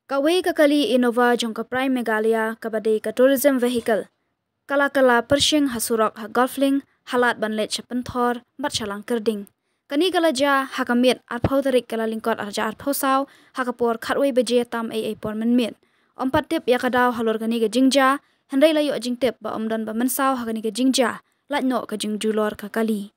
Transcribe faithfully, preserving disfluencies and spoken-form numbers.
Kawei ka kali Innova jong ka Prime Meghalaya kaba dei ka tourism vehicle ka la kylla pyrshing ha surok ha Golf Link, ha lad ban leit sha Pynthor bad sha Langkyrding. Kane ka la jia ha ka miet arphew tarik Kyllalyngkot arhajar arphew saw, ha ka por khatwei baje tam eiei por mynmiet. Ym pat tip ïa ka daw halor kane ka jingjia, hynrei la ïoh jingtip ba ym don ba mynsaw ha kane ka jingjia, lait noh ka jingjulor ka kali.